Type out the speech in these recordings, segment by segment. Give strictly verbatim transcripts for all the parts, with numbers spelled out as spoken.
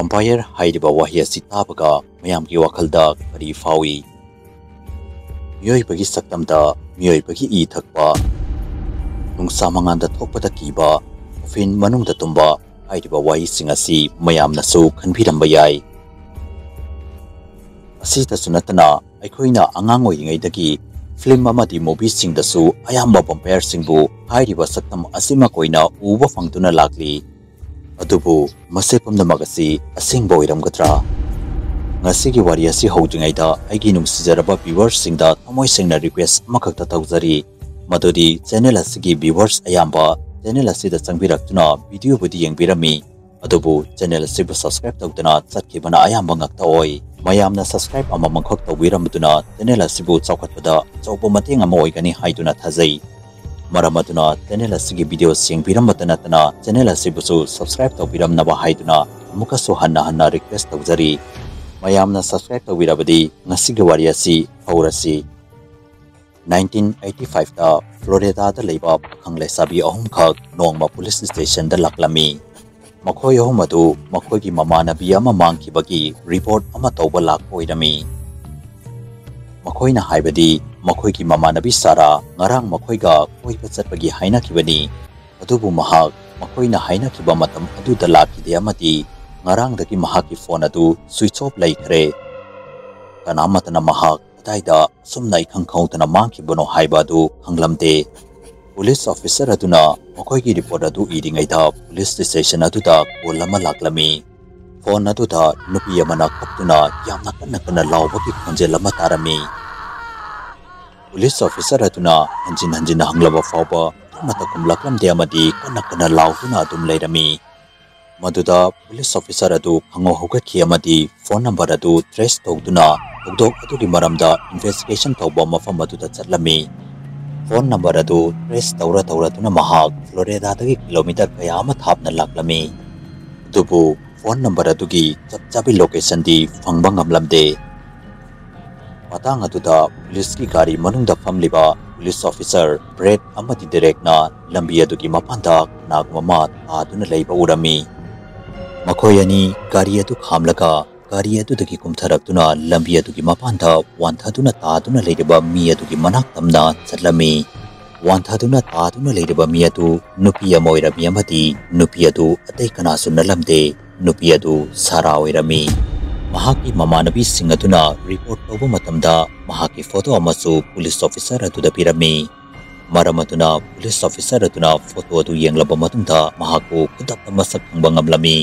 Vampire ꯍꯥꯏꯔꯤꯕ ꯋꯥꯍꯩ ꯑꯁꯤ ꯇꯥꯕꯒ ꯃꯌꯥꯝꯒꯤ ꯋꯥꯈꯜꯗ ꯀꯔꯤ ꯐꯥꯎꯏ? ꯃꯤꯑꯣꯏꯕꯒꯤ ꯁꯛꯇꯝꯗ ꯃꯤꯑꯣꯏꯕꯒꯤ ꯏ ꯊꯛꯄ, ꯅꯨꯡꯁꯥ ꯃꯉꯥꯜꯗ ꯊꯣꯛꯄꯗ ꯀꯤꯕ, coffin ꯃꯅꯨꯡꯗ ꯇꯨꯝꯕ ꯍꯥꯏꯔꯤꯕ ꯋꯥꯍꯩꯁꯤꯡ ꯑꯁꯤ ꯃꯌꯥꯝꯅꯁꯨ ꯈꯟꯕꯤꯔꯝꯕ ꯌꯥꯏ꯫ ꯑꯁꯤꯇꯁꯨ ꯅꯠꯇꯅ, ꯑꯩꯈꯣꯏꯅ ꯑꯉꯥꯡ ꯑꯣꯏꯔꯤꯉꯩꯗꯒꯤ film ꯑꯃꯗꯤ movieꯁꯤꯡꯗꯁꯨ ꯑꯌꯥꯝꯕ vampireꯁꯤꯡꯕꯨ ꯍꯥꯏꯔꯤꯕ ꯁꯛꯇꯝ ꯑꯁꯤꯃꯛ ꯑꯣꯏꯅ ꯎꯕ ꯐꯪꯗꯨꯅ ꯂꯥꯛꯂꯤ꯫ ꯑꯗꯨꯕꯨ ꯃꯁꯤ ꯄꯨꯝꯅꯃꯛ ꯑꯁꯤ ꯑꯁꯦꯡꯕ ꯑꯣꯏꯔꯝꯒꯗ꯭ꯔꯥ? ꯉꯁꯤꯒꯤ ꯋꯥꯔꯤ ꯑꯁꯤ ꯍꯧꯗ꯭ꯔꯤꯉꯩꯗ ꯑꯩꯒꯤ ꯅꯨꯡꯁꯤꯖꯔꯕ viewersꯁꯤꯡꯗ ꯊꯃꯣꯏ ꯁꯦꯡꯅ request ꯑꯃꯈꯛꯇ ꯇꯧꯖꯔꯤ, ꯃꯗꯨꯗꯤ channel ꯑꯁꯤꯒꯤ viewers ꯑꯌꯥꯝꯕ channel ꯑꯁꯤꯗ ꯆꯪꯕꯤꯔꯛꯇꯨꯅ videoꯕꯨꯗꯤ ꯌꯦꯡꯕꯤꯔꯝꯃꯤ, ꯑꯗꯨꯕꯨ channel ꯑꯁꯤꯕꯨ subscribe ꯇꯧꯗꯅ ꯆꯠꯈꯤꯕꯅ ꯑꯌꯥꯝꯕ ꯉꯥꯛꯇ ꯑꯣꯏ꯫ ꯃꯌꯥꯝꯅ subscribe ꯑꯃꯃꯝꯈꯛ ꯇꯧꯕꯤꯔꯝꯕꯗꯨꯅ channel ꯑꯁꯤꯕꯨ ꯆꯥꯎꯈꯠꯄꯗ ꯑꯆꯧꯕ ꯃꯇꯦꯡ ꯑꯃ ꯑꯣꯏꯒꯅꯤ ꯍꯥꯏꯗꯨꯅ ꯊꯥꯖꯩ꯫ ꯃꯔꯝ ꯑꯗꯨꯅ channel ꯑꯁꯤꯒꯤ videos ꯌꯦꯡꯕꯤꯔꯝꯕꯇ ꯅꯠꯇꯅ channel ꯑꯁꯤꯕꯨꯁꯨ subscribe ꯇꯧꯕꯤꯔꯝꯅꯕ ꯍꯥꯏꯗꯨꯅ ꯑꯃꯨꯛꯀꯁꯨ ꯍꯟꯅ ꯍꯟꯅ request ꯇꯧꯖꯔꯤ꯫ ꯃꯌꯥꯝꯅ subscribe ꯇꯧꯕꯤꯔꯕꯗꯤ ꯉꯁꯤꯒꯤ ꯋꯥꯔꯤ ꯑꯁꯤ ꯍꯧꯔꯁꯤ꯫ Nineteen eighty fiveꯇ Floridaꯗ ꯂꯩꯕ ꯄꯥꯈꯪ ꯂꯩꯁꯥꯕꯤ ꯑꯍꯨꯝꯈꯛ ꯅꯣꯡꯃ police stationꯗ ꯂꯥꯛꯂꯝꯃꯤ꯫ ꯃꯈꯣꯏ ꯑꯍꯨꯝ ꯑꯗꯨ ꯃꯈꯣꯏꯒꯤ ꯃꯃꯥꯟꯅꯕꯤ ꯑꯃ ꯃꯥꯡꯈꯤꯕꯒꯤ report ꯑꯃ ꯇꯧꯕ ꯂꯥꯛꯄ ꯑꯣꯏꯔꯝꯃꯤ꯫ ꯃꯈꯣꯏꯅ ꯍꯥꯏꯕꯗꯤ, ꯃꯈꯣꯏꯒꯤ ꯃꯃꯥꯟꯅꯕꯤ ꯁꯥꯔꯥ ꯉꯔꯥꯡ ꯃꯈꯣꯏꯒ ꯀꯣꯏꯕ ꯆꯠꯄꯒꯤ ꯍꯥꯏꯅꯈꯤꯕꯅꯤ, ꯑꯗꯨꯕꯨ ꯃꯍꯥꯛ ꯃꯈꯣꯏꯅ ꯍꯥꯏꯅꯈꯤꯕ ꯃꯇꯝ ꯑꯗꯨꯗ ꯂꯥꯛꯈꯤꯗꯦ ꯑꯃꯗꯤ ꯉꯔꯥꯡꯗꯒꯤ ꯃꯍꯥꯛꯀꯤ phone ꯑꯗꯨ switch off ꯂꯩꯈ꯭ꯔꯦ꯫ ꯀꯅꯥꯃꯠꯇꯅ ꯃꯍꯥꯛ ꯀꯗꯥꯏꯗ ꯑꯁꯨꯝꯅ ꯏꯈꯪ ꯈꯪꯍꯧꯗꯅ ꯃꯥꯡꯈꯤꯕꯅꯣ ꯍꯥꯏꯕ ꯑꯗꯨ ꯈꯪꯂꯝꯗꯦ꯫ Police officer ꯑꯗꯨꯅ ꯃꯈꯣꯏꯒꯤ report ꯑꯗꯨ ꯏꯔꯤꯉꯩꯗ police station ꯑꯗꯨꯗ call ꯑꯃ ꯂꯥꯛꯂꯝꯃꯤ꯫ Phone ꯑꯗꯨꯗ ꯅꯨꯄꯤ ꯑꯃꯅ ꯀꯞꯇꯨꯅ ꯌꯥꯝꯅ ꯀꯟꯅ ꯀꯟꯅ ꯂꯥꯎꯕꯒꯤ ꯈꯣꯟꯖꯦꯜ ꯑꯃ ꯇꯥꯔꯝꯃꯤ꯫ Police officer ꯑꯗꯨꯅ ꯍꯟꯖꯤꯟ ꯍꯟꯖꯤꯟꯅ ꯍꯪꯂꯕ ꯐꯥꯎꯕ ꯑꯃꯠꯇ ꯈꯨꯝꯂꯛꯂꯝꯗꯦ ꯑꯃꯗꯤ ꯀꯟꯅ ꯀꯟꯅ ꯂꯥꯎꯗꯨꯅ ꯑꯗꯨꯝ ꯂꯩꯔꯝꯃꯤ꯫ ꯃꯗꯨꯗ police officer ꯑꯗꯨ ꯈꯪꯍꯧ ꯍꯧꯒꯠꯈꯤ ꯑꯃꯗꯤ phone number ꯑꯗꯨ trace ꯇꯧꯗꯨꯅ ꯊꯧꯗꯣꯛ ꯑꯗꯨꯒꯤ ꯃꯔꯝꯗ investigation ꯇꯧꯕ ꯃꯐꯝ ꯑꯗꯨꯗ ꯆꯠꯂꯝꯃꯤ꯫ Phone number ꯑꯗꯨ trace ꯇꯧꯔ ꯇꯧꯔꯗꯨꯅ ꯃꯍꯥꯛ Floridaꯗꯒꯤ kilometer ꯀꯌꯥ ꯑꯃ ꯊꯥꯞꯅ ꯂꯥꯛꯂꯝꯃꯤ꯫ ꯑꯗꯨꯕꯨ phone number ꯑꯗꯨꯒꯤ ꯆꯞ ꯆꯥꯕꯤ locationꯗꯤ ꯐꯪꯕ ꯉꯝꯂꯝꯗꯦ꯫ ꯃꯇꯥꯡ ꯑꯗꯨꯗ policeꯀꯤ ꯒꯥꯔꯤ ꯃꯅꯨꯡꯗ ꯐꯝꯂꯤꯕ police officer Brad ꯑꯃꯗꯤ Derekꯅ ꯂꯝꯕꯤ ꯑꯗꯨꯒꯤ ꯃꯄꯥꯟꯗ ꯀꯅꯥꯒꯨꯝꯕ ꯑꯃ ꯇꯥꯗꯨꯅ ꯂꯩꯕ ꯎꯔꯝꯃꯤ꯫ ꯃꯈꯣꯏ ꯑꯅꯤ ꯒꯥꯔꯤ ꯑꯗꯨ ꯈꯥꯝꯂꯒ ꯒꯥꯔꯤ ꯑꯗꯨꯗꯒꯤ ꯀꯨꯝꯊꯔꯛꯇꯨꯅ ꯂꯝꯕꯤ ꯑꯗꯨꯒꯤ ꯃꯄꯥꯟꯗ ꯋꯥꯟꯊꯗꯨꯅ ꯇꯥꯗꯨꯅ ꯂꯩꯔꯤꯕ ꯃꯤ ꯑꯗꯨꯒꯤ ꯃꯅꯥꯛ ꯇꯝꯅ ꯆꯠꯂꯝꯃꯤ꯫ ꯋꯥꯟꯊꯗꯨꯅ ꯇꯥꯗꯨꯅ ꯂꯩꯔꯤꯕ ꯃꯤ ꯑꯗꯨ ꯅꯨꯄꯤ ꯑꯃ ꯑꯣꯏꯔꯝꯃꯤ ꯑꯃꯗꯤ ꯅꯨꯄꯤ ꯑꯗꯨ ꯑꯇꯩ ꯀꯅꯥꯁꯨ ꯅꯠꯂꯝꯗꯦ꯫ ꯅꯨꯄꯤ ꯑꯗꯨ ꯁꯥꯔꯥ ꯑꯣꯏꯔꯝꯃꯤ꯫ ꯃꯍꯥꯛꯀꯤ ꯃꯃꯥꯟꯅꯕꯤꯁꯤꯡ ꯑꯗꯨꯅ ꯔꯤꯄꯣꯔꯠ ꯇꯧꯕ ꯃꯇꯝꯗ ꯃꯍꯥꯛꯀꯤ ꯐꯣꯇꯣ ꯑꯃꯁꯨ ꯄꯨꯂꯤꯁ ꯑꯣꯐꯤꯁꯔ ꯑꯗꯨꯗ ꯄꯤꯔꯝꯃꯤ꯫ ꯃꯔꯝ ꯑꯗꯨꯅ ꯄꯨꯂꯤꯁ ꯑꯣꯐꯤꯁꯔ ꯑꯗꯨꯅ ꯐꯣꯇꯣ ꯑꯗꯨ ꯌꯦꯡꯂꯕ ꯃꯇꯨꯡꯗ ꯃꯍꯥꯛꯄꯨ ꯈꯨꯗꯛꯇ ꯃꯁꯛ ꯈꯪꯕ ꯉꯝꯂꯝꯃꯤ꯫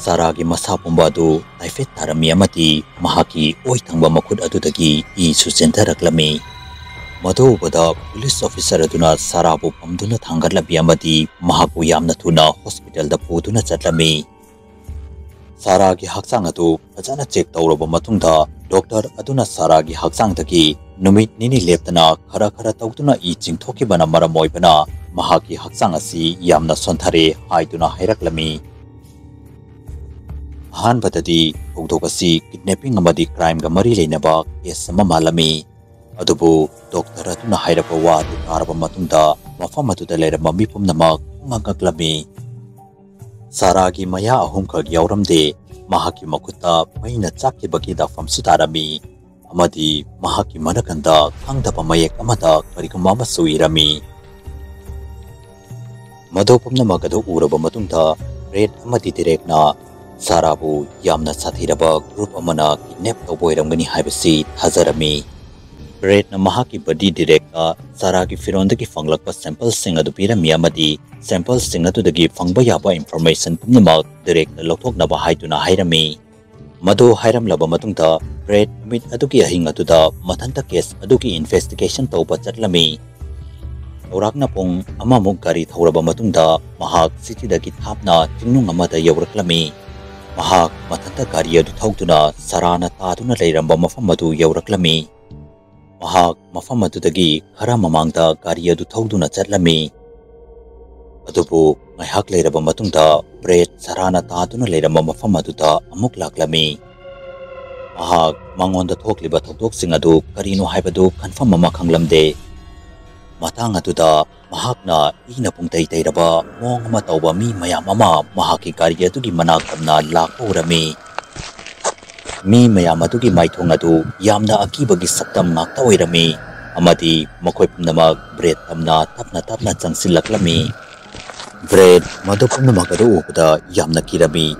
ꯁꯥꯔꯥꯒꯤ ꯃꯁꯥ ꯄꯨꯝꯕ ꯑꯗꯨ ꯇꯥꯏꯐꯦꯠ ꯇꯥꯔꯝꯃꯤ ꯑꯃꯗꯤ ꯃꯍꯥꯛꯀꯤ ꯑꯣꯏ ꯊꯪꯕ ꯃꯈꯨꯠ ꯑꯗꯨꯗꯒꯤ ꯏꯁꯨ ꯆꯦꯟꯊꯔꯛꯂꯝꯃꯤ꯫ ꯃꯗꯨ ꯎꯕꯗ ꯄꯨꯂꯤꯁ ꯑꯣꯐꯤꯁꯔ ꯑꯗꯨꯅ ꯁꯥꯔꯥꯕꯨ ꯄꯝꯗꯨꯅ ꯊꯥꯡꯒꯠꯂꯝꯃꯤ ꯑꯃꯗꯤ ꯃꯍꯥꯛꯄꯨ ꯌꯥꯝꯅ ꯊꯨꯅ ꯍꯣꯁꯄꯤꯇꯥꯜꯗ ꯄꯨꯗꯨꯅ ꯆꯠꯂꯝꯃꯤ꯫ ꯁꯥꯔꯥꯒꯤ ꯍꯛꯆꯥꯡ ꯑꯗꯨ ꯐꯖꯅ ꯆꯦꯛ ꯇꯧꯔꯕ ꯃꯇꯨꯡꯗ ꯗꯣꯛꯇꯔ ꯑꯗꯨꯅ ꯁꯥꯔꯥꯒꯤ ꯍꯛꯆꯥꯡꯗꯒꯤ ꯅꯨꯃꯤꯠ ꯅꯤꯅꯤ ꯂꯦꯞꯇꯅ ꯈꯔ ꯈꯔ ꯇꯧꯗꯨꯅ ꯏ ꯆꯤꯡꯊꯣꯛꯈꯤꯕꯅ ꯃꯔꯝ ꯑꯣꯏꯕꯅ ꯃꯍꯥꯛꯀꯤ ꯍꯛꯆꯥꯡ ꯑꯁꯤ ꯌꯥꯝꯅ ꯁꯣꯟꯊꯔꯦ ꯍꯥꯏꯗꯨꯅ ꯍꯥꯏꯔꯛꯂꯝꯃꯤ꯫ ꯑꯍꯥꯟꯕꯗꯗꯤ ꯊꯧꯗꯣꯛ ꯑꯁꯤ ꯀꯤꯗꯅꯦꯄꯤꯡ ꯑꯃꯗꯤ ꯀ꯭ꯔꯥꯏꯝꯒ ꯃꯔꯤ ꯂꯩꯅꯕ ꯀꯦꯁ ꯑꯃ ꯃꯥꯜꯂꯝꯃꯤ꯫ ꯑꯗꯨꯕꯨ ꯗꯣꯛꯇꯔ ꯑꯗꯨꯅ ꯍꯥꯏꯔꯛꯄ ꯋꯥ ꯑꯗꯨ ꯇꯥꯔꯕ ꯃꯇꯨꯡꯗ ꯃꯐꯝ ꯑꯗꯨꯗ ꯂꯩꯔꯝꯕ ꯃꯤ ꯄꯨꯝꯅꯃꯛ ꯄꯨꯡꯉꯛ ꯉꯛꯂꯝꯃꯤ꯫ ꯁꯥꯔꯥꯒꯤ ꯃꯌꯥ ꯑꯍꯨꯝꯈꯛ ꯌꯥꯎꯔꯝꯗꯦ꯫ ꯃꯍꯥꯛꯀꯤ ꯃꯈꯨꯠꯇ ꯃꯩꯅ ꯆꯥꯛꯈꯤꯕꯒꯤ ꯗꯥꯛꯐꯝꯁꯨ ꯇꯥꯔꯝꯃꯤ꯫ ꯑꯃꯗꯤ ꯃꯍꯥꯛꯀꯤ ꯃꯅꯥꯀꯟꯗ ꯈꯪꯗꯕ ꯃꯌꯦꯛ ꯑꯃꯗ ꯀꯔꯤꯒꯨꯝꯕ ꯑꯃꯁꯨ ꯏꯔꯝꯃꯤ꯫ ꯃꯗꯨ ꯄꯨꯝꯅꯃꯛ ꯑꯗꯨ ꯎꯔꯕ ꯃꯇꯨꯡꯗ ꯕ꯭ꯔꯦꯠ ꯑꯃꯗꯤ ꯗꯤꯔꯦꯛꯅ ꯁꯥꯔꯥꯕꯨ ꯌꯥꯝꯅ ꯁꯥꯊꯤꯔꯕ ꯒ꯭ꯔꯨꯞ ꯑꯃꯅ ꯀꯤꯗꯅꯦꯞ ꯇꯧꯕ ꯑꯣꯏꯔꯝꯒꯅꯤ ꯍꯥꯏꯕꯁꯤ ꯊꯥꯖꯔꯝꯃꯤ꯫ ꯕ꯭ꯔꯦꯠꯅ ꯃꯍꯥꯛꯀꯤ ꯕꯗꯤ ꯗꯤꯔꯦꯛꯇ ꯁꯥꯔꯥꯒꯤ ꯐꯤꯔꯣꯟꯗꯒꯤ ꯐꯪꯂꯛꯄ ꯁꯦꯝꯄꯜꯁꯤꯡ ꯑꯗꯨ ꯄꯤꯔꯝꯃꯤ ꯑꯃꯗꯤ ꯁꯦꯝꯄꯜꯁꯤꯡ ꯑꯗꯨꯗꯒꯤ ꯐꯪꯕ ꯌꯥꯕ ꯏꯟꯐꯣꯔꯃꯦꯁꯟ ꯄꯨꯝꯅꯃꯛ ꯗꯤꯔꯦꯛꯇ ꯂꯧꯊꯣꯛꯅꯕ ꯍꯥꯏꯗꯨꯅ ꯍꯥꯏꯔꯝꯃꯤ꯫ ꯃꯗꯨ ꯍꯥꯏꯔꯝꯂꯕ ꯃꯇꯨꯡꯗ ꯕ꯭ꯔꯦꯠ ꯅꯨꯃꯤꯠ ꯑꯗꯨꯒꯤ ꯑꯍꯤꯡ ꯑꯗꯨꯗ ꯃꯊꯟꯇ ꯀꯦꯁ ꯑꯗꯨꯒꯤ ꯏꯟꯚꯦꯁꯇꯤꯒꯦꯁꯟ ꯇꯧꯕ ꯆꯠꯂꯝꯃꯤ꯫ ꯆꯥꯎꯔꯥꯛꯅ ꯄꯨꯡ ꯑꯃꯃꯨꯛ ꯒꯥꯔꯤ ꯊꯧꯔꯕ ꯃꯇꯨꯡꯗ ꯃꯍꯥꯛ ꯁꯤꯇꯤꯗꯒꯤ ꯊꯥꯞꯅ ꯆꯤꯡꯅꯨꯡ ꯑꯃꯗ ꯌꯧꯔꯛꯂꯝꯃꯤ꯫ ꯃꯍꯥꯛ ꯃꯊꯟꯇ ꯒꯥꯔꯤ ꯑꯗꯨ ꯊꯧꯗꯨꯅ ꯁꯥꯔꯥꯅ ꯇꯥꯗꯨꯅ ꯂꯩꯔꯝꯕ ꯃꯐꯝ ꯑꯗꯨ ꯌꯧꯔꯛꯂꯝꯃꯤ꯫ ꯃꯍꯥꯛ ꯃꯐꯝ ꯑꯗꯨꯗꯒꯤ ꯈꯔ ꯃꯃꯥꯡꯗ ꯒꯥꯔꯤ ꯑꯗꯨ ꯊꯧꯗꯨꯅ ꯆꯠꯂꯝꯃꯤ꯫ ꯑꯗꯨꯕꯨ ꯉꯥꯏꯍꯥꯛ ꯂꯩꯔꯕ ꯃꯇꯨꯡꯗ ꯕ꯭ꯔꯦꯠ ꯁꯥꯔꯥꯅ ꯇꯥꯗꯨꯅ ꯂꯩꯔꯝꯕ ꯃꯐꯝ ꯑꯗꯨꯗ ꯑꯃꯨꯛ ꯂꯥꯛꯂꯝꯃꯤ꯫ ꯃꯍꯥꯛ ꯃꯉꯣꯟꯗ ꯊꯣꯛꯂꯤꯕ ꯊꯧꯗꯣꯛꯁꯤꯡ ꯑꯗꯨ ꯀꯔꯤꯅꯣ ꯍꯥꯏꯕꯗꯨ ꯀꯟꯐꯥꯔꯝ ꯑꯃ ꯈꯪꯂꯝꯗꯦ꯫ ꯃꯇꯥꯡ ꯑꯗꯨꯗ ꯃꯍꯥꯛꯅ ꯏꯅ ꯄꯨꯡꯇꯩ ꯇꯩꯔꯕ ꯃꯑꯣꯡ ꯑꯃ ꯇꯧꯕ ꯃꯤ ꯃꯌꯥꯝ ꯑꯃ ꯃꯍꯥꯛꯀꯤ ꯒꯥꯔꯤ ꯑꯗꯨꯒꯤ ꯃꯅꯥꯛ ꯇꯝꯅ ꯂꯥꯛꯄ ꯎꯔꯝꯃꯤ꯫ ꯃꯤ ꯃꯌꯥꯝ ꯑꯗꯨꯒꯤ ꯃꯥꯏꯊꯣꯡ ꯑꯗꯨ ꯌꯥꯝꯅ ꯑꯀꯤꯕꯒꯤ ꯁꯛꯇꯝ ꯉꯥꯛꯇ ꯑꯣꯏꯔꯝꯃꯤ, ꯑꯃꯗꯤ ꯃꯈꯣꯏ ꯄꯨꯝꯅꯃꯛ ꯕ꯭ꯔꯦꯗ ꯇꯝꯅ ꯇꯞꯅ ꯇꯞꯅ ꯆꯪꯁꯤꯜꯂꯛꯂꯝꯃꯤ꯫ ꯕ꯭ꯔꯦꯗ ꯃꯗꯨ ꯄꯨꯝꯅꯃꯛ ꯑꯗꯨ ꯎꯕꯗ ꯌꯥꯝꯅ ꯀꯤꯔꯝꯃꯤ꯫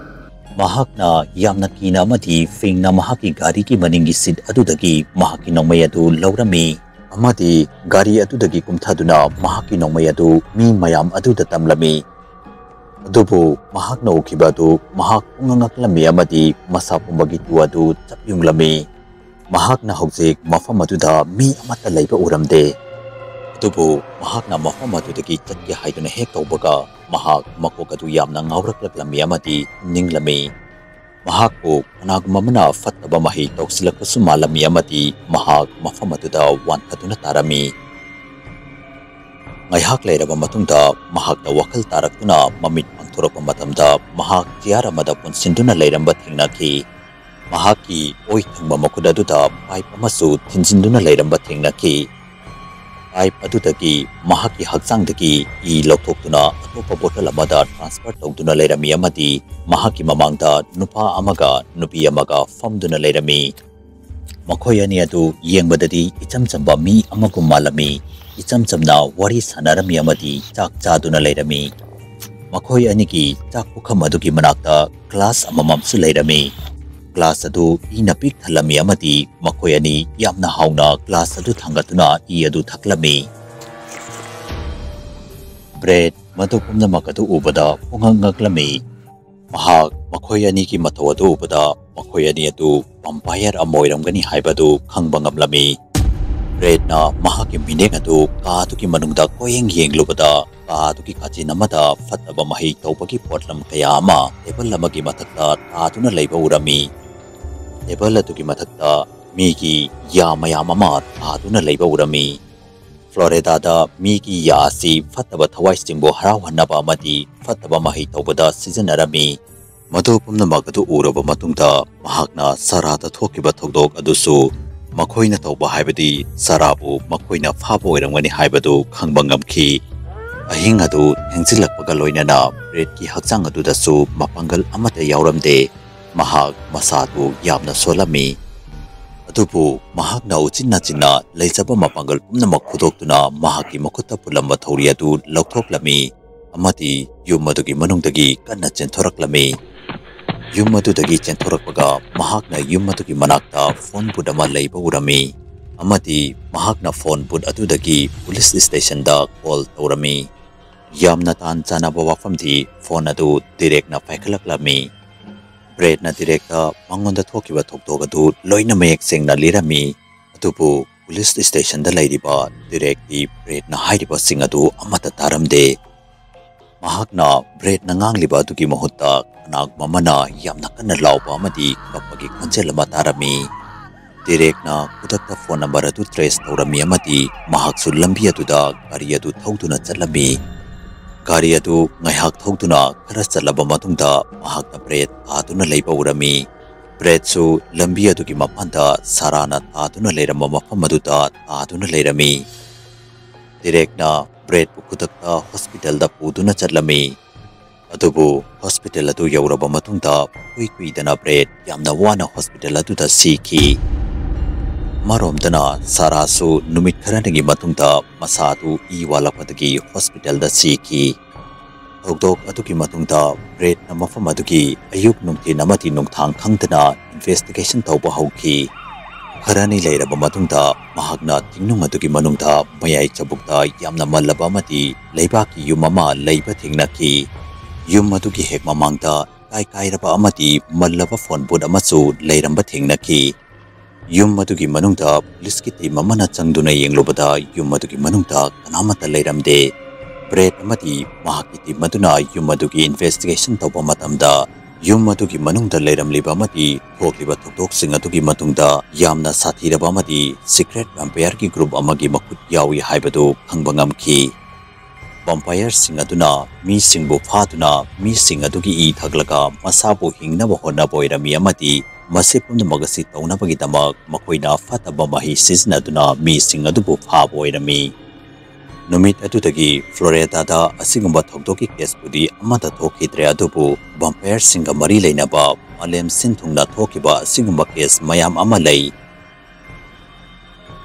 ꯃꯍꯥꯛꯅ ꯌꯥꯝꯅ ꯀꯤꯅ ꯑꯃꯗꯤ ꯐꯤꯡꯅ ꯃꯍꯥꯛꯀꯤ ꯒꯥꯔꯤꯒꯤ ꯃꯅꯤꯡꯒꯤ ꯁꯤꯠ ꯑꯗꯨꯗꯒꯤ ꯃꯍꯥꯛꯀꯤ ꯅꯣꯡꯃꯩ ꯑꯗꯨ ꯂꯧꯔꯝꯃꯤ, ꯑꯃꯗꯤ ꯒꯥꯔꯤ ꯑꯗꯨꯗꯒꯤ ꯀꯨꯝꯊꯗꯨꯅ ꯃꯍꯥꯛꯀꯤ ꯅꯣꯡꯃꯩ ꯑꯗꯨ ꯃꯤ ꯃꯌꯥꯝ ꯑꯗꯨꯗ ꯇꯝꯂꯝꯃꯤ꯫ ꯑꯗꯨꯕꯨ ꯃꯍꯥꯛꯅ ꯎꯈꯤꯕ ꯑꯗꯨ ꯃꯍꯥꯛ ꯄꯨꯡꯉꯛ ꯉꯛꯂꯝꯃꯤ ꯑꯃꯗꯤ ꯃꯁꯥ ꯄꯨꯝꯕꯒꯤ ꯇꯨ ꯑꯗꯨ ꯆꯞ ꯌꯨꯡꯂꯝꯃꯤ꯫ ꯃꯍꯥꯛꯅ ꯍꯧꯖꯤꯛ ꯃꯐꯝ ꯑꯗꯨꯗ ꯃꯤ ꯑꯃꯠꯇ ꯂꯩꯕ ꯎꯔꯝꯗꯦ꯫ ꯑꯗꯨꯕꯨ ꯃꯍꯥꯛꯅ ꯃꯐꯝ ꯑꯗꯨꯗꯒꯤ ꯆꯠꯀꯦ ꯍꯥꯏꯗꯨꯅ ꯍꯦꯛ ꯇꯧꯕꯒ, ꯃꯍꯥꯛ ꯃꯀꯣꯛ ꯑꯗꯨ ꯌꯥꯝꯅ ꯉꯥꯎꯔꯛꯂꯛꯂꯝꯃꯤ ꯑꯃꯗꯤ ꯅꯤꯡꯂꯝꯃꯤ꯫ ꯃꯍꯥꯛꯄꯨ ꯀꯅꯥꯒꯨꯝꯕ ꯑꯃꯅ ꯐꯠꯇꯕ ꯃꯍꯩ ꯇꯧꯁꯤꯜꯂꯛꯄꯁꯨ ꯃꯥꯜꯂꯝꯃꯤ ꯑꯃꯗꯤ ꯃꯍꯥꯛ ꯃꯐꯝ ꯑꯗꯨꯗ ꯋꯥꯟꯊꯗꯨꯅ ꯇꯥꯔꯝꯃꯤ꯫ ꯉꯥꯏꯍꯥꯛ ꯂꯩꯔꯕ ꯃꯇꯨꯡꯗ ꯃꯍꯥꯛꯅ ꯋꯥꯈꯜ ꯇꯥꯔꯛꯇꯨꯅ ꯃꯃꯤꯠ ꯄꯥꯡꯊꯣꯔꯛꯄ ꯃꯇꯝꯗ, ꯃꯍꯥꯛ ꯆꯤꯌꯥꯔ ꯑꯃꯗ ꯄꯨꯟꯁꯤꯟꯗꯨꯅ ꯂꯩꯔꯝꯕ ꯊꯦꯡꯅꯈꯤ꯫ ꯃꯍꯥꯛꯀꯤ ꯑꯣꯏ ꯊꯪꯕ ꯃꯈꯨꯠ ꯑꯗꯨꯗ ꯄꯥꯏꯞ ꯑꯃꯁꯨ ꯊꯤꯟꯖꯤꯟꯗꯨꯅ ꯂꯩꯔꯝꯕ ꯊꯦꯡꯅꯈꯤ꯫ ꯄꯥꯏꯞ ꯑꯗꯨꯗꯒꯤ ꯃꯍꯥꯛꯀꯤ ꯍꯛꯆꯥꯡꯗꯒꯤ ꯏ ꯂꯧꯊꯣꯛꯇꯨꯅ ꯑꯇꯣꯞꯄ ꯕꯣꯇꯜ ꯑꯃꯗ ꯇ꯭ꯔꯥꯟꯁꯐꯔ ꯇꯧꯗꯨꯅ ꯂꯩꯔꯝꯃꯤ ꯑꯃꯗꯤ ꯃꯍꯥꯛꯀꯤ ꯃꯃꯥꯡꯗ ꯅꯨꯄꯥ ꯑꯃꯒ ꯅꯨꯄꯤ ꯑꯃꯒ ꯐꯝꯗꯨꯅ ꯂꯩꯔꯝꯃꯤ꯫ ꯃꯈꯣꯏ ꯑꯅꯤ ꯑꯗꯨ ꯌꯦꯡꯕꯗꯗꯤ ꯏꯆꯝ ꯆꯝꯕ ꯃꯤ ꯑꯃꯒꯨꯝ ꯃꯥꯜꯂꯝꯃꯤ꯫ ꯏꯆꯝ ꯆꯝꯅ ꯋꯥꯔꯤ ꯁꯥꯟꯅꯔꯝꯃꯤ ꯑꯃꯗꯤ ꯆꯥꯛ ꯆꯥꯗꯨꯅ ꯂꯩꯔꯝꯃꯤ꯫ ꯃꯈꯣꯏ ꯑꯅꯤꯒꯤ ꯆꯥꯛ ꯄꯨꯈꯝ ꯑꯗꯨꯒꯤ ꯃꯅꯥꯛꯇ ꯒ꯭ꯂꯥꯁ ꯑꯃꯃꯝꯁꯨ ꯂꯩꯔꯝꯃꯤ꯫ ꯒ꯭ꯂꯥꯁ ꯑꯗꯨ ꯏꯅ ꯄꯤꯛ ꯊꯜꯂꯝꯃꯤ ꯑꯃꯗꯤ ꯃꯈꯣꯏ ꯑꯅꯤ ꯌꯥꯝꯅ ꯍꯥꯎꯅ ꯒ꯭ꯂꯥꯁ ꯑꯗꯨ ꯊꯥꯡꯒꯠꯇꯨꯅ ꯏ ꯑꯗꯨ ꯊꯛꯂꯝꯃꯤ꯫ ꯕ꯭ꯔꯦꯗ ꯃꯗꯨ ꯄꯨꯝꯅꯃꯛ ꯑꯗꯨ ꯎꯕꯗ ꯄꯨꯡꯉꯛ ꯉꯛꯂꯝꯃꯤ꯫ ꯃꯍꯥꯛ ꯃꯈꯣꯏ ꯑꯅꯤꯒꯤ ꯃꯇꯧ ꯑꯗꯨ ꯎꯕꯗ ꯃꯈꯣꯏ ꯑꯅꯤ ꯑꯗꯨ ꯚꯝꯄꯥꯌꯔ ꯑꯃ ꯑꯣꯏꯔꯝꯒꯅꯤ ꯍꯥꯏꯕꯗꯨ ꯈꯪꯕ ꯉꯝꯂꯝꯃꯤ꯫ ꯕ꯭ꯔꯦꯗꯅ ꯃꯍꯥꯛꯀꯤ ꯃꯤꯠꯌꯦꯡ ꯑꯗꯨ ꯀꯥ ꯑꯗꯨꯒꯤ ꯃꯅꯨꯡꯗ ꯀꯣꯏꯌꯦꯡ ꯌꯦꯡꯂꯨꯕꯗ, ꯀꯥ ꯑꯗꯨꯒꯤ ꯀꯥꯆꯤꯟ ꯑꯃꯗ ꯐꯠꯇꯕ ꯃꯍꯩ ꯇꯧꯕꯒꯤ ꯄꯣꯠꯂꯝ ꯀꯌꯥ ꯑꯃ ꯇꯦꯕꯜ ꯑꯃꯒꯤ ꯃꯊꯛꯇ ꯇꯥꯗꯨꯅ ꯂꯩꯕ ꯎꯔꯝꯃꯤ꯫ ꯇꯦꯕꯜ ꯑꯗꯨꯒꯤ ꯃꯊꯛꯇ ꯃꯤꯒꯤ ꯌꯥ ꯃꯌꯥꯝ ꯑꯃ ꯇꯥꯗꯨꯅ ꯂꯩꯕ ꯎꯔꯝꯃꯤ꯫ ꯐ꯭ꯂꯣꯔꯤꯗꯥꯗ ꯃꯤꯒꯤ ꯌꯥ ꯑꯁꯤ ꯐꯠꯇꯕ ꯊꯋꯥꯏꯁꯤꯡꯕꯨ ꯍꯔꯥꯎꯍꯟꯅꯕ ꯑꯃꯗꯤ ꯐꯠꯇꯕ ꯃꯍꯩ ꯇꯧꯕꯗ ꯁꯤꯖꯤꯟꯅꯔꯝꯃꯤ꯫ ꯃꯗꯨ ꯄꯨꯝꯅꯃꯛ ꯑꯗꯨ ꯎꯔꯕ ꯃꯇꯨꯡꯗ, ꯃꯍꯥꯛꯅ ꯁꯔꯥꯗ ꯊꯣꯛꯈꯤꯕ ꯊꯧꯗꯣꯛ ꯑꯗꯨꯁꯨ ꯃꯈꯣꯏꯅ ꯇꯧꯕ ꯍꯥꯏꯕꯗꯤ ꯁꯥꯔꯥꯕꯨ ꯃꯈꯣꯏꯅ ꯐꯥꯕ ꯑꯣꯏꯔꯝꯒꯅꯤ ꯍꯥꯏꯕꯗꯨ ꯈꯪꯕ ꯉꯝꯈꯤ꯫ ꯑꯍꯤꯡ ꯑꯗꯨ ꯊꯦꯡꯖꯤꯜꯂꯛꯄꯒ ꯂꯣꯏꯅꯅ ꯕ꯭ꯔꯦꯗꯀꯤ ꯍꯛꯆꯥꯡ ꯑꯗꯨꯗꯁꯨ ꯃꯄꯥꯡꯒꯜ ꯑꯃꯠꯇ ꯌꯥꯎꯔꯝꯗꯦ꯫ ꯃꯍꯥꯛ ꯃꯁꯥꯗꯨ ꯌꯥꯝꯅ ꯁꯣꯜꯂꯝꯃꯤ꯫ ꯑꯗꯨꯕꯨ ꯃꯍꯥꯛꯅ ꯎꯆꯤꯟ ꯅꯥꯆꯤꯟꯅ ꯂꯩꯖꯕ ꯃꯄꯥꯡꯒꯜ ꯄꯨꯝꯅꯃꯛ ꯐꯨꯗꯣꯛꯇꯨꯅ ꯃꯍꯥꯛꯀꯤ ꯃꯈꯨꯠꯇ ꯄꯨꯜꯂꯝꯕ ꯊꯧꯔꯤ ꯑꯗꯨ ꯂꯧꯊꯣꯛꯂꯝꯃꯤ ꯑꯃꯗꯤ ꯌꯨꯝ ꯑꯗꯨꯒꯤ ꯃꯅꯨꯡꯗꯒꯤ ꯀꯟꯅ ꯆꯦꯟꯊꯣꯔꯛꯂꯝꯃꯤ꯫ ꯌꯨꯝ ꯑꯗꯨꯗꯒꯤ ꯆꯦꯟꯊꯣꯔꯛꯄꯒ ꯃꯍꯥꯛꯅ ꯌꯨꯝ ꯑꯗꯨꯒꯤ ꯃꯅꯥꯛꯇ ꯐꯣꯟ ꯕꯨꯠ ꯑꯃ ꯂꯩꯕ ꯎꯔꯝꯃꯤ ꯑꯃꯗꯤ ꯃꯍꯥꯛꯅ ꯐꯣꯟ ꯕꯨꯠ ꯑꯗꯨꯗꯒꯤ ꯄꯨꯂꯤꯁ ꯁ꯭ꯇꯦꯁꯟꯗ ꯀꯣꯜ ꯇꯧꯔꯝꯃꯤ꯫ ꯌꯥꯝꯅ ꯇꯥꯟ ꯆꯥꯅꯕ ꯋꯥꯐꯝꯗꯤ ꯐꯣꯟ ꯑꯗꯨ ꯗꯤꯔꯦꯛꯅ ꯄꯥꯏꯈꯠꯂꯛꯂꯝꯃꯤ꯫ ꯕ꯭ꯔꯦꯗꯅ ꯗꯤꯔꯦꯛꯇ ꯃꯉꯣꯟꯗ ꯊꯣꯛꯈꯤꯕ ꯊꯧꯗꯣꯛ ꯑꯗꯨ ꯂꯣꯏꯅ ꯃꯌꯦꯛ ꯁꯦꯡꯅ ꯂꯤꯔꯝꯃꯤ꯫ ꯑꯗꯨꯕꯨ ꯄꯨꯂꯤꯁ ꯁ꯭ꯇꯦꯁꯟꯗ ꯂꯩꯔꯤꯕ ꯗꯤꯔꯦꯛꯇꯤ ꯕ꯭ꯔꯦꯗꯅ ꯍꯥꯏꯔꯤꯕꯁꯤꯡ ꯑꯗꯨ ꯑꯃꯠꯇ ꯇꯥꯔꯝꯗꯦ꯫ ꯃꯍꯥꯛꯅ ꯕ꯭ꯔꯦꯗꯅ ꯉꯥꯡꯂꯤꯕ ꯑꯗꯨꯒꯤ ꯃꯍꯨꯠꯇ ꯀꯅꯥꯒꯨꯝꯕ ꯑꯃꯅ ꯌꯥꯝꯅ ꯀꯟꯅ ꯂꯥꯎꯕ ꯑꯃꯗꯤ ꯀꯞꯄꯒꯤ ꯈꯣꯟꯖꯦꯜ ꯑꯃ ꯇꯥꯔꯝꯃꯤ꯫ ꯗꯤꯔꯦꯛꯅ ꯈꯨꯗꯛꯇ ꯐꯣꯟ ꯅꯝꯕꯔ ꯑꯗꯨ ꯇ꯭ꯔꯦꯁ ꯇꯧꯔꯝꯃꯤ ꯑꯃꯗꯤ ꯃꯍꯥꯛꯁꯨ ꯂꯝꯕꯤ ꯑꯗꯨꯗ ꯒꯥꯔꯤ ꯑꯗꯨ ꯊꯧꯗꯨꯅ ꯆꯠꯂꯝꯃꯤ꯫ ꯒꯥꯔꯤ ꯑꯗꯨ ꯉꯥꯏꯍꯥꯛ ꯊꯧꯗꯨꯅ ꯈꯔ ꯆꯠꯂꯕ ꯃꯇꯨꯡꯗ ꯃꯍꯥꯛꯅ ꯕ꯭ꯔꯦꯗ ꯇꯥꯗꯨꯅ ꯂꯩꯕ ꯎꯔꯝꯃꯤ꯫ ꯕ꯭ꯔꯦꯗꯁꯨ ꯂꯝꯕꯤ ꯑꯗꯨꯒꯤ ꯃꯄꯥꯟꯗ ꯁꯥꯔꯥꯅ ꯇꯥꯗꯨꯅ ꯂꯩꯔꯝꯕ ꯃꯐꯝ ꯑꯗꯨꯗ ꯇꯥꯗꯨꯅ ꯂꯩꯔꯝꯃꯤ꯫ ꯗꯤꯔꯦꯛꯅ ꯕ꯭ꯔꯦꯗꯄꯨ ꯈꯨꯗꯛꯇ ꯍꯣꯁꯄꯤꯇꯥꯜꯗ ꯄꯨꯗꯨꯅ ꯆꯠꯂꯝꯃꯤ꯫ ꯑꯗꯨꯕꯨ ꯍꯣꯁꯄꯤꯇꯥꯜ ꯑꯗꯨ ꯌꯧꯔꯕ ꯃꯇꯨꯡꯗ ꯏꯀꯨꯏ ꯀꯨꯏꯗꯅ ꯕ꯭ꯔꯦꯗ ꯌꯥꯝꯅ ꯋꯥꯅ ꯍꯣꯁꯄꯤꯇꯥꯜ ꯑꯗꯨꯗ ꯁꯤꯈꯤ꯫ ꯑꯃꯔꯣꯝꯗꯅ ꯁꯥꯔꯥꯁꯨ ꯅꯨꯃꯤꯠ ꯈꯔꯅꯤꯒꯤ ꯃꯇꯨꯡꯗ ꯃꯁꯥ ꯑꯗꯨ ꯏ ꯋꯥꯠꯂꯛꯄꯗꯒꯤ ꯍꯣꯁꯄꯤꯇꯥꯜꯗ ꯁꯤꯈꯤ꯫ ꯊꯧꯗꯣꯛ ꯑꯗꯨꯒꯤ ꯃꯇꯨꯡꯗ ꯕ꯭ꯔꯦꯗꯅ ꯃꯐꯝ ꯑꯗꯨꯒꯤ ꯑꯌꯨꯛ, ꯅꯨꯡꯊꯤꯜ ꯑꯃꯗꯤ ꯅꯨꯡꯗꯥꯡ ꯈꯪꯗꯅ ꯏꯟꯚꯦꯁꯇꯤꯒꯦꯁꯟ ꯇꯧꯕ ꯍꯧꯈꯤ꯫ ꯈꯔꯅꯤ ꯂꯩꯔꯕ ꯃꯇꯨꯡꯗ ꯃꯍꯥꯛꯅ ꯆꯤꯡꯅꯨꯡ ꯑꯗꯨꯒꯤ ꯃꯅꯨꯡꯗ ꯃꯌꯥꯏ ꯆꯕꯨꯛꯇ ꯌꯥꯝꯅ ꯃꯜꯂꯕ ꯑꯃꯗꯤ ꯂꯩꯕꯥꯛꯀꯤ ꯌꯨꯝ ꯑꯃ ꯂꯩꯕ ꯊꯦꯡꯅꯈꯤ꯫ ꯌꯨꯝ ꯑꯗꯨꯒꯤ ꯍꯦꯛ ꯃꯃꯥꯡꯗ ꯀꯥꯏ ꯀꯥꯏꯔꯕ ꯑꯃꯗꯤ ꯃꯜꯂꯕ ꯐꯣꯟ ꯕꯨꯠ ꯑꯃꯁꯨ ꯂꯩꯔꯝꯕ ꯊꯦꯡꯅꯈꯤ꯫ ꯌꯨꯝ ꯑꯗꯨꯒꯤ ꯃꯅꯨꯡꯗ ꯄꯨꯂꯤꯁꯀꯤ ꯇꯤꯝ ꯑꯃꯅ ꯆꯪꯗꯨꯅ ꯌꯦꯡꯂꯨꯕꯗ ꯌꯨꯝ ꯑꯗꯨꯒꯤ ꯃꯅꯨꯡꯗ ꯀꯅꯥꯃꯠꯇ ꯂꯩꯔꯝꯗꯦ꯫ ꯕ꯭ꯔꯦꯗ ꯑꯃꯗꯤ ꯃꯍꯥꯛꯀꯤ ꯇꯤꯝ ꯑꯗꯨꯅ ꯌꯨꯝ ꯑꯗꯨꯒꯤ ꯏꯟꯚꯦꯁꯇꯤꯒꯦꯁꯟ ꯇꯧꯕ ꯃꯇꯝꯗ ꯌꯨꯝ ꯑꯗꯨꯒꯤ ꯃꯅꯨꯡꯗ ꯂꯩꯔꯝꯂꯤꯕ ꯑꯃꯗꯤ ꯊꯣꯛꯂꯤꯕ ꯊꯧꯗꯣꯛꯁꯤꯡ ꯑꯗꯨꯒꯤ ꯃꯇꯨꯡꯗ ꯌꯥꯝꯅ ꯁꯥꯊꯤꯔꯕ ꯑꯃꯗꯤ ꯁꯤꯀ꯭ꯔꯦꯠ ꯚꯦꯝꯄꯥꯌꯔꯒꯤ ꯒ꯭ꯔꯨꯞ ꯑꯃꯒꯤ ꯃꯈꯨꯠ ꯌꯥꯎꯏ ꯍꯥꯏꯕꯗꯨ ꯈꯪꯕ ꯉꯝꯈꯤ꯫ ꯚꯦꯝꯄꯥꯌꯔꯁꯤꯡ ꯑꯗꯨꯅ ꯃꯤꯁꯤꯡꯕꯨ ꯐꯥꯗꯨꯅ ꯃꯤꯁꯤꯡ ꯑꯗꯨꯒꯤ ꯏ ꯊꯛꯂꯒ ꯃꯁꯥꯕꯨ ꯍꯤꯡꯅꯕ ꯍꯣꯠꯅꯕ ꯑꯣꯏꯔꯝꯃꯤ ꯑꯃꯗꯤ ꯃꯁꯤ ꯄꯨꯝꯅꯃꯛ ꯑꯁꯤ ꯇꯧꯅꯕꯒꯤꯗꯃꯛ ꯃꯈꯣꯏꯅ ꯐꯠꯇꯕ ꯃꯍꯤ ꯁꯤꯖꯤꯟꯅꯗꯨꯅ ꯃꯤꯁꯤꯡ ꯑꯗꯨꯕꯨ ꯐꯥꯕ ꯑꯣꯏꯔꯝꯃꯤ꯫ ꯅꯨꯃꯤꯠ ꯑꯗꯨꯗꯒꯤ ꯐ꯭ꯂꯣꯔꯤꯗꯥꯗ ꯑꯁꯤꯒꯨꯝꯕ ꯊꯧꯗꯣꯛꯀꯤ ꯀꯦꯁꯄꯨꯗꯤ ꯑꯃꯠꯇ ꯊꯣꯛꯈꯤꯗ꯭ꯔꯦ, ꯑꯗꯨꯕꯨ ꯚꯝꯄꯥꯌꯔꯁꯤꯡꯒ ꯃꯔꯤ ꯂꯩꯅꯕ ꯃꯥꯂꯦꯝ ꯁꯤꯟ ꯊꯨꯡꯅ ꯊꯣꯛꯈꯤꯕ ꯑꯁꯤꯒꯨꯝꯕ ꯀꯦꯁ ꯃꯌꯥꯝ ꯑꯃ ꯂꯩ꯫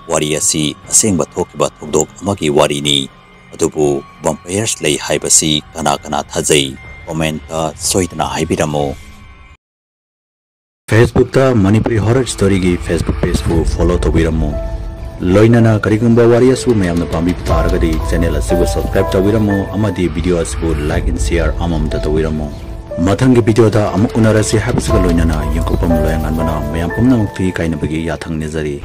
ꯋꯥꯔꯤ ꯑꯁꯤ ꯑꯁꯦꯡꯕ ꯊꯣꯛꯈꯤꯕ ꯊꯧꯗꯣꯛ ꯑꯃꯒꯤ ꯋꯥꯔꯤꯅꯤ꯫ ꯑꯗꯨꯕꯨ ꯚꯝꯄꯥꯌꯔꯁ ꯂꯩ ꯍꯥꯏꯕꯁꯤ ꯀꯅꯥ ꯀꯅꯥ ꯊꯥꯖꯩ? ꯀꯣꯃꯦꯟꯇ ꯁꯣꯏꯗꯅ ꯍꯥꯏꯕꯤꯔꯝꯃꯨ꯫ Facebook ꯇ ꯃꯅꯤꯄꯨꯔꯤ ꯍꯣꯔꯔ ꯁ꯭ꯇꯣꯔꯤꯒꯤ Facebook ꯄꯦꯖꯄꯨ ꯐꯣꯂꯣ ꯇꯧꯕꯤꯔꯝꯃꯨ꯫ ꯂꯣꯏꯅꯅ ꯀꯔꯤꯒꯨꯝꯕ ꯋꯥꯔꯤ ꯑꯁꯤꯕꯨ ꯃꯌꯥꯝꯅ ꯄꯥꯝꯕꯤꯕ ꯇꯥꯔꯒꯗꯤ ꯆꯦꯅꯦꯜ ꯑꯁꯤꯕꯨ ꯁꯕꯁꯀ꯭ꯔꯥꯏꯕ ꯇꯧꯕꯤꯔꯝꯃꯨ ꯑꯃꯗꯤ ꯚꯤꯗꯤꯑꯣ ꯑꯁꯤꯕꯨ ꯂꯥꯏꯛ ꯑꯦꯟ ꯁꯤꯌꯥꯔ ꯑꯃꯃꯝꯇ ꯇꯧꯕꯤꯔꯝꯃꯨ꯫ ꯃꯊꯪꯒꯤ ꯚꯤꯗꯤꯑꯣꯗ ꯑꯃꯨꯛ ꯎꯅꯔꯁꯤ ꯍꯥꯏꯕꯁꯤꯒ ꯂꯣꯏꯅꯅ ꯌꯦꯡꯊꯣꯛꯄꯝ ꯂꯣꯌꯥꯉꯥꯟꯕꯅ ꯃꯌꯥꯝ ꯄꯨꯝꯅꯃꯛꯀꯤ ꯀꯥꯏꯅꯕꯒꯤ ꯌꯥꯊꯪ ꯅꯤꯖꯔꯤ꯫